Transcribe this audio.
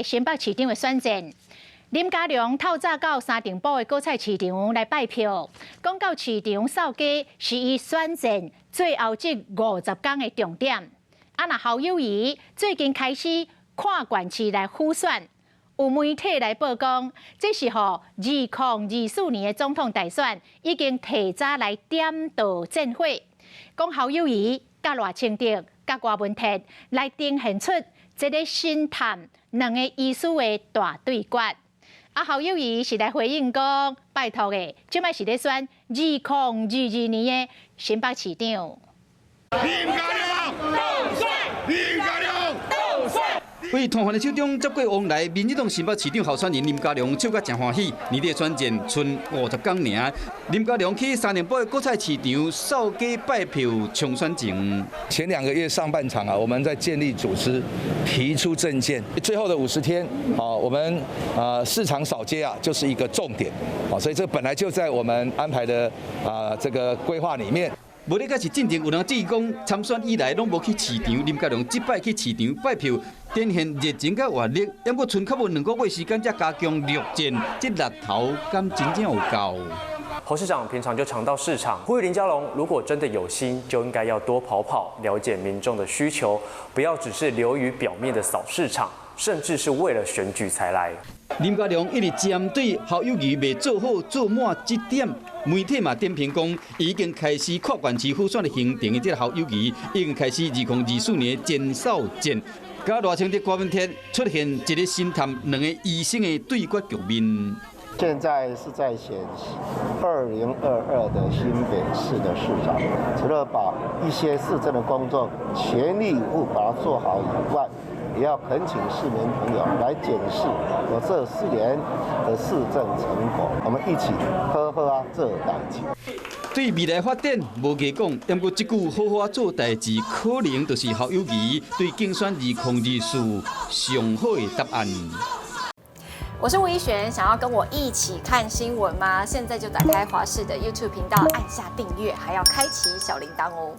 新北市長的選戰。林佳龍透早到三重埔的果菜市場來拜票，講到市場掃街是伊選戰最後這50工的重點。啊，若侯友宜最近開始跨縣市來輔選，有媒體來報講，這是予2024年的總統大選已經提早來點著戰火。講侯友宜佮賴清德、佮柯文哲來呈現出這个神探兩个醫師的大對決。啊，侯友宜是來回應講，拜託的，這擺是咧選2022年的新北市長。林佳龍當選，林佳龍當選。位攤販的手中接過往來，民進黨新北市長候選人林佳龍笑甲誠歡喜。年底選戰賰50工爾，林佳龍去三重埔的果菜市場掃街拜票衝選情。前2個月上半場啊，我們在建立組織，提出政見。最後的50天，啊，我們啊市場掃街啊，就是一個重點。啊，所以這本來就在我們安排的啊這個規劃裡面。無咧，閣是進前有人質疑講，參選以來攏無去市場，林佳龍這擺去市場拜票，展現熱情佮活力。猶閣賰較無2個月時間，才加強陸戰，這力頭敢真正有夠？侯市長平常就常到市場，呼籲林佳龍，如果真的有心，就應該要多跑跑，了解民眾的需求，不要只是流於表面的掃市場，甚至是為了選舉才來。林佳龍一直針對侯友宜未做好做滿這點，媒體嘛點評講，已經開始跨縣市輔選的行程的這个侯友宜，已經開始2024年前哨戰，佮賴清德、柯文哲出現一个神探兩个醫生的對決局面。現在是在選2022的新北市的市長，除了把一些市政的工作全力以赴把它做好以外，也要懇請市民朋友來檢視我這4年的市政成果，我們一起好好仔做代誌。對未來發展無牙講，不過這句好好仔做代誌，可能就是侯友宜對競選2024上好的答案。我是吳怡璇，想要跟我一起看新聞嗎？現在就打開華視的 YouTube 頻道，按下訂閱，還要開啟小鈴鐺哦。